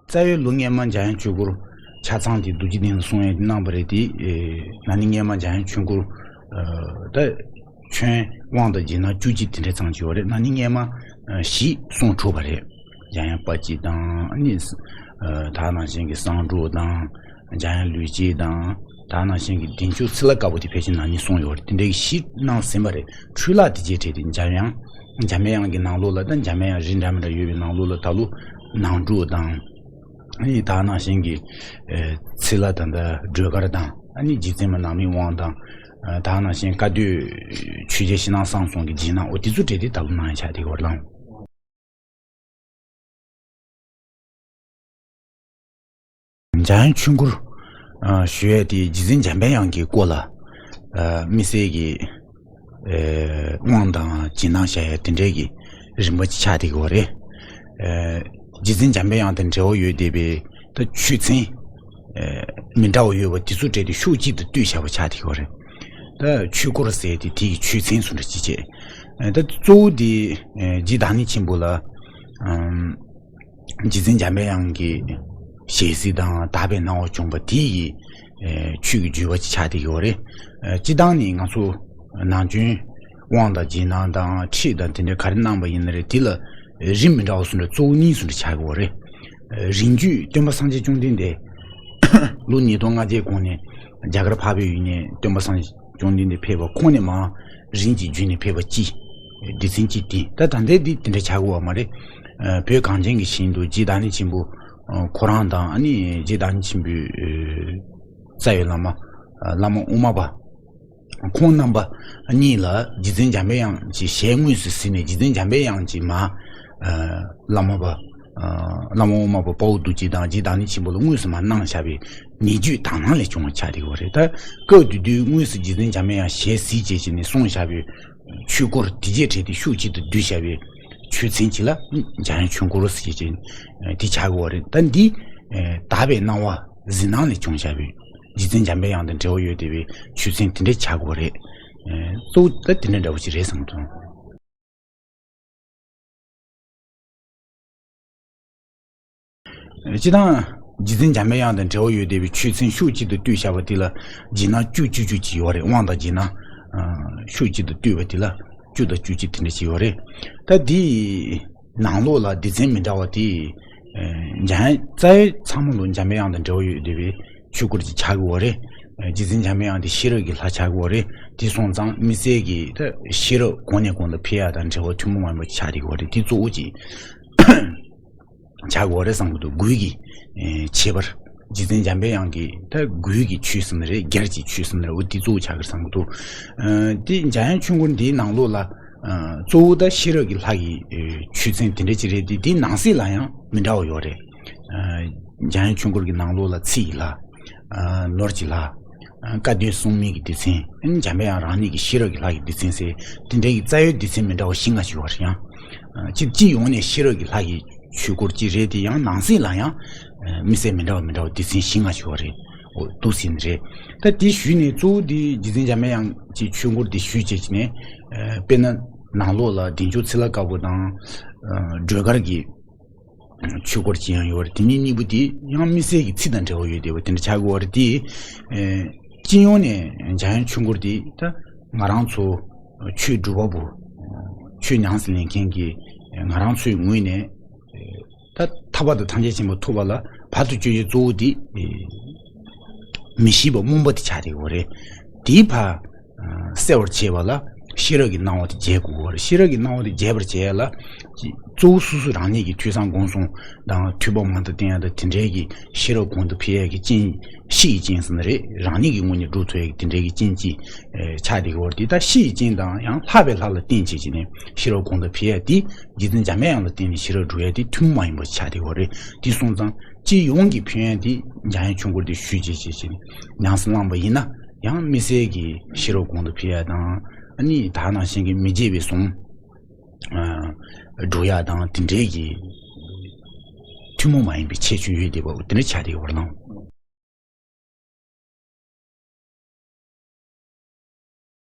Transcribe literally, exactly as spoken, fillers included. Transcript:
རྩ་བའི་ལོ་སྔས་མ་འཇམ་དབྱངས་ཆོས་འཁོར་ཆ་ཚང་དེ་རྡོ་རྗེ་གདན་ལ་གསུང་ཡས་གནང་བ་རེད་དེ། ན་ནིང་སྔས་མ་འཇམ་དབྱངས་ཆོས་འཁོར་ད་ཁྱོན་དབང་དང་རྗེས་གནང་བཅུ་གཅིག་དེ་འདྲ་ཙམ་ཅིག་ཡོད་རེད། ན་ནིང་སྔས་མ་བཞི་གསུང་གྲུབ་པ་རེད། འཇམ་དབྱངས་དཔལ་སྐྱེས་དང་ཨ་ནི་ད་ནང་བཞིན་གྱི་གསང་སྒྲོགས་དང་། འཇམ་དབྱངས་ལུས་སྐྱེས་དང་། ད་ནང་བཞིན་གྱི་བདེ་མཆོག་ཚེ་ལྷ་དཀར་པོ་དེ་ཕལ་ཆེར་ན་ནིང་གསུངས་ཡོད་རེད། དེ་འདྲའི་བཞི་གནང་ཟིན་པ་རེད། འཕྲོས་ལ་དེ་རྗེས་འཕྲད་དེ་འཇམ་དབྱངས་འཇམ་པའི་དབྱངས་ཀྱི་ནང་ལོགས་ལ་ད་འཇམ་པའི་དབྱངས་རིགས་འདྲ་མི་འདྲ་ཡོད་པའི་ནང་ལོགས་ལ་ད་ལོ་ནང་སྒྲུབ་དང་། ཨ་ནི་ད་ནང་བཞིན་གྱི་ཚེ་ལྷ་ད་ལྟ་སྒྲོལ་དཀར་དང་། ཨ་ནི་རྗེ་བཙུན་མ་ནང་མིའི་དབང་དང་། ད་ནང་བཞིན་བཀའ་སྡོད་ཆོས་རྒྱལ་ཕྱི་ནང་གསང་གསུམ་གྱི་རྗེས་གནང་འོ་དེ་ཚོ་འཕྲད་དེ་ད་ལོ་གནང་ཡ་ཆགས་བསྡད་ཡོད་རེད་ལགས། འཇམ་དབྱངས་ཆོས་འཁོར་ཞུ་ཡས་དེ་རྗེ་བཙུན་འཇམ་པའི་དབྱངས་ཀྱི་སྐོར་ལ་དམིགས་བསལ་གྱི་དབང་དང་རྗེས་གནང་བྱ་ཡས་དེ་འདྲའི་གི་རིམ་པ་ཅིག་ཆགས་བསྡད་ཡོད་རེད། རྗེ་བཙུན་འཇམ་པའི་དབྱངས་དང་འབྲེལ་བ་ཡོད་བསྡད་པའི་ད་ཆོས་ཚན་མི་འདྲ་བ་ཡོད་པ་དེ་ཚོ་འཕྲད་དེ་ཕྱོགས་གཅིག་ཏུ་བསྡུས་བཞག་པ་ཆགས་བསྡད་ཡོད་རེད། ད་ཆོས་སྐོར་ཟེར་དེ་དེ་གི་ཆོས་ཚན་ཚོ་འདྲ་ཅིག་བྱས། ད་གཙོ་བོ་དེ་རྗེ་བདག་ཉིད་ཆེན་པོ་ལ། རྗེ་བཙུན་འཇམ་པའི་དབྱངས་ཀྱི་ཞལ་གཟིགས་དང་དག་པའི་སྣང་བ་བྱུང་བ་དེ་ཡི་ཆོས་ཀྱི་བརྒྱུད་པ་ཅིག་ཆགས་བསྡད་ཡོད་རེད། སྤྱིར་བཏང་ནི་ང་ཚོ་ནང་ཆོས་དབང་དང་རྗེས་གནང་དང་ཁྲིད་དང་དེ་འདྲ་ག་རེ་གནང་པ་ཡིན་ན་རེད། དེ་ལ་རིམ་མི་འདྲ་བ་སུ་འདྲ་གཙོ་བོ་གཉིས་སུ་འདྲ་ཆགས་ཀྱི་ཡོད་རེད། རིང་བརྒྱུད་སྟོན་པ་སངས་རྒྱས་བཅོམ་ལྡན་འདས་ལོ་ཉིས་སྟོང་ལྔ་བརྒྱའི་གོང་ནས་རྒྱ་གར་འཕགས་པའི་ཡུལ་ནས་སྟོན་པ་སངས་རྒྱས་བཅོམ་ལྡན་འདས་ཕེབས་པ་ཁོང་ནས་མར་རིམ་གྱིས་བརྒྱུད་ནས་ཕེབས་པ་གཅིག་སྡེ་ཚན་གཅིག་དེ་ད་ད་ལྟའི་འདི་དེ་འདྲ་ཆགས་ཀྱི་ཡོད་མ་རེད། བོད་གངས་ཅན་གྱི་ཞིང་དུ་རྗེ་བདག་ཉིད་ཆེན་པོ་ཁོ་རང་དང་ཨ་ནི་རྗེ་བདག་ཉིད་ཆེན་པོའི་རྩ་བའི་བླ་མ་བླ་མ་དབུ་མ་པ་ཁོང་རྣམ་པ་གཉིས་ལ་རྗེ་བཙུན་འཇམ་པའི་དབྱངས་ཀྱི་ཞལ་དངོས་སུ་གཟིགས་ནས་རྗེ་བཙུན་འཇམ་པའི་དབྱངས་ཀྱིས་མར་བླ་མ་པ་བླ་མ་དབུ་མ་པ་དཔའ་བོ་རྡོ་རྗེ་དང་རྗེ་བདག་ཉིད་ཆེན་པོ་ལ་དངོས་སུ་མར་གནང་བཞག་པའི་ཉེ་བརྒྱུད་དག་སྣང་ལས་བྱུང་བ་ཆགས་བསྡད་ཡོད་རེད། ད་སྐབས་དེ་དུས་དངོས་སུ་རྗེ་བཙུན་འཇམ་པའི་དབྱངས་ཞལ་གཟིགས་བྱས་བྱས་ནས་གསུངས་བཞག་པའི་ཆོས་སྐོར་དེ་རྗེས་འཕྲད་དེ་ཕྱོགས་གཅིག་ཏུ་བསྡུས་བཞག་པའི་ཆོས་ཚན་གཅིག་ལ་འཇམ་དབྱངས་ཆོས་འཁོར་ཟེར་བྱས་དེ་ཆགས་ཀྱི་ཡོད་རེད། ད་འདི་དག་པའི་སྣང་བ་གཟིགས་སྣང་ལས་བྱུང་བཞག་པའི་རྗེ་བཙུན་འཇམ་པའི་དབྱངས་དང་འབྲེལ་བ་ཡོད་བསྡད་པའི་ཆོས་ཚན་དེ་འདྲ་ཆགས་ཀྱི་ཡོད་རེད། གཙོ་བོ་ད་དེ་འདྲ་འདྲ་བོ་ཅིག་རེད་བསམ་གྱི་འདུག་སྤྱིར་བཏང་རྗེ་བཙུན་འཇམ་པའི་དབྱངས་དང་འབྲེལ་བ་ཡོད་བསྡད་པའི་ཆོས་ཚན་ཕྱོགས་གཅིག་ཏུ་བསྡུས་བཞག་པ་དེ་ལ་རྗེས་གནང་བཅུ་བཅུ་བཅུ་གཅིག་ཡོད་རེད། དབང་དང་རྗེས་གནང་ཕྱོགས་གཅིག་ཏུ་བསྡུས་པ་དེ་ལ་བཅུ་དང་བཅུ་གཅིག་དེ་འདྲ་ཅིག་ཡོད་རེད། ད་འདི་ནང་ལོགས་ལ་སྡེ་ཚན་མི་འདྲ་བ་དེ་འཇམ་དབྱངས་རྩ་བའི་ཚང་མ་ལོ་འཇམ་པའི་དབྱངས་དང་འབྲེལ་བ་ཡོད་བསྡད་པའི་ཆོས་སྐོར་ཅིག་ཆགས་ཀྱི་ཡོད་རེད། རྗེ་བཙུན་འཇམ་པའི་དབྱངས་དེ་ཤེས་རབ་ཀྱི་ལྷ་ཆགས་ཀྱི་ཡོད་རེད། དེ་སོང་ཙང་དམིགས་བསལ་གྱི་ད་ཤེས་རབ་གོང་ནས་གོང་དུ་འཕེལ་ཡ་དང་འབྲེལ་བ་ཐུན་མོང་མ་ཡིན་པ་ཆགས་བསྡད་ཀྱི་ཡོད་རེད། དེ་གཙོ་བོ་ཅིག་ཆགས་ཀྱི་ཡོད་རེད་བསམ་གྱི་འདུག་དགུའི་གི་ཨེ་ཁྱད་པར། རྗེ་བཙུན་འཇམ་པའི་དབྱངས་ཀྱི་ད་དགུའི་གི་ཆོས་ཟེར་ན་རེད། རྒྱལ་གྱི་ཆོས་ཟེར་ན་རེད། འོ་དེ་གཙོ་བོ་ཆགས་ཀྱི་རེད་བསམ་གྱི་འདུག་ཨ་དེ་འཇམ་དབྱངས་ཆོས་འཁོར་འདིའི་ནང་ལོགས་ལ་ཨ་གཙོ་བོ་ད་ཤེས་རབ་ཀྱི་ལྷ་གི་ཨེ་ཆོས་ཚན་དེ་འདྲ་ཅིག་རེད་དེ། དེའི་ནང་གསེས་ལ་ཡང་མི་འདྲ་བ་ཡོད་རེད། ཨ་འཇམ་དབྱངས་ཆོས་འཁོར་གྱི་ནང་ལོགས་ལ་ཚེ་ཡི་ལྷ། ཨ་ནོར་གྱི་ལྷ། ཨ་བཀའ་བསྟན་སྲུང་མའི་གི་སྡེ་ཚན། ཨ་ནི་འཇམ་པའི་དབྱངས་རང་ཉིད་ཀྱི་ཤེས་རབ་ཀྱི་ལྷ་གི་སྡེ་ཚན་ཟེར་དེ་འདྲའི་གི་རྩ་བའི་སྡེ་ཚན་མི་འདྲ་བ་བཞི་ལྔ་ཞིག་ཡོད་རེད། ཡང་ཨ་སྤྱི་སྤྱི་ཡོངས་ནས་ཤེས་རབ་ཀྱི་ལྷ་གི་ཆོས་སྐོར་ཅིག་རེད་དེ། ཡང་ནང་གསེས་ལ་ཡང་ཨ་དམིགས་བསལ་མི་འདྲ་བ་མི་འདྲ་བ་སྡེ་ཚན་བཞི་ལྔ་ཞིག་ཡོད་རེད། འོ་འདུག་ཟེར་ནི་རེད། ད་དེ་ཞུས་ནས་གཙོ་བོ་དེ་རྗེ་བཙུན་འཇམ་པའི་དབྱངས་ཀྱི་ཆོས་སྐོར་དེ་ཞུས་བྱས་བྱས་ནས་ཨ་དཔེར་ན་ནང་ལོགས་ལ་བདེ་མཆོག་ཚེ་ལྷ་དཀར་པོ་དང་ཨ་སྒྲོལ་དཀར་གྱི་ཆོས་སྐོར་ཅིག་ཡང་ཡོད་རེད། དེ་གཉིས་གཉིས་པོ་དེ་ཡང་དམིགས་བསལ་གྱི་ཚིག་དང་འབྲེལ་བ་ཡོད་བསྡད་པ་དེ་འདྲ་ཆགས་ཀྱི་ཡོད་རེད་དེ། ཨེ་སྤྱི་ཡོངས་ནས་འཇམ་དབྱངས་ཆོས་འཁོར་དེ་ད་ང་རང་ཚོ་ཆོས་སྒྲུབ་པ་པོ་ཆོས་ཉམས་སུ་ལེན་མཁན་གྱི་ང་རང་ཚོའི་ངོས་ནས་ད་ཐར་པ་དང་ཐམས་ཅད་མཁྱེན་པ་ཐོབ་པ་ལ་བར་དུ་གཅོད་བྱེད་གཙོ་བོ་དེ་མི་ཤེས་པ་རྨོངས་པ་དེ་ཆགས་བསྡད་ཀྱི་ཡོད་རེད། དེའི་བར་གསལ་བར་བྱེད་པ་ལ་ཤེས་རབ་ཀྱི་སྣང་བ་དེ་རྒྱས་དགོས་པ་རེད། ཤེས་རབ་ཀྱི་སྣང་བ་དེ་རྒྱས་པར་བྱེད་ཡ་ལ་གཙོ་བོ་སོ་སོ་རང་ཉིད་ཀྱི་ཐོས་བསམ་སྒོམ་གསུམ་དང་ཐོས་པ་མང་དུ་བསྟེན་ཡ་དང་དེ་འདྲའི་གི་ཤེས་རབ་གོང་དུ་འཕེལ་ཡ་གི་རྐྱེན་གཤིས་ཀྱི་རྐྱེན་ཟེར་ན་རེད། རང་ཉིད་ཀྱི་ངོས་ནས་འགྲོ་ཐུབ་ཡ་གི་དེ་འདྲའི་གི་རྐྱེན་གཅིག་ཆགས་བསྡད་ཀྱི་ཡོད་རེད། དེ་ད་གཤིས་ཀྱི་རྐྱེན་དང་ཡང་ལྷག་པའི་ལྷ་ལ་བརྟེན་བྱས་བྱས་ནས་ཤེས་རབ་གོང་དུ་འཕེལ་ཡ་དེ་རྗེ་བཙུན་འཇམ་པའི་དབྱངས་ལ་བརྟེན་ནས་ཤེས་རབ་འགྲོ་ཡ་དེ་ཐུན་མོང་མ་ཡིན་པ་ཆགས་བསྡད་ཀྱི་ཡོད་རེད། དེ་སོང་ཙང་སྤྱི་ཡོངས་ཀྱི་ཕན་ཡོན་དེ་འཇམ་དབྱངས་ཆོས་འཁོར་དེ་ཞུས་བྱས་བྱས་བྱས་ནས་ཉམས་སུ་བླངས་པ་ཡིན་ན། ཡང་དམིགས་བསལ་གྱི་ཤེས་རབ་གོང་དུ་འཕེལ་ཡ་དང་། ཨ་ནི་ད་ནང་བཞིན་གྱི་མི་བརྗེད་པའི་གཟུངས་སྒྲུབ་ཡ་དང་དེ་འདྲའི་གི་ཐུན་མོང་མ་ཡིན་པའི་ཁྱད་ཆོས་ཡོད་བསྡད་པ་དེ་འདྲ་ཆགས་བསྡད་ཡོད་པ་ལ།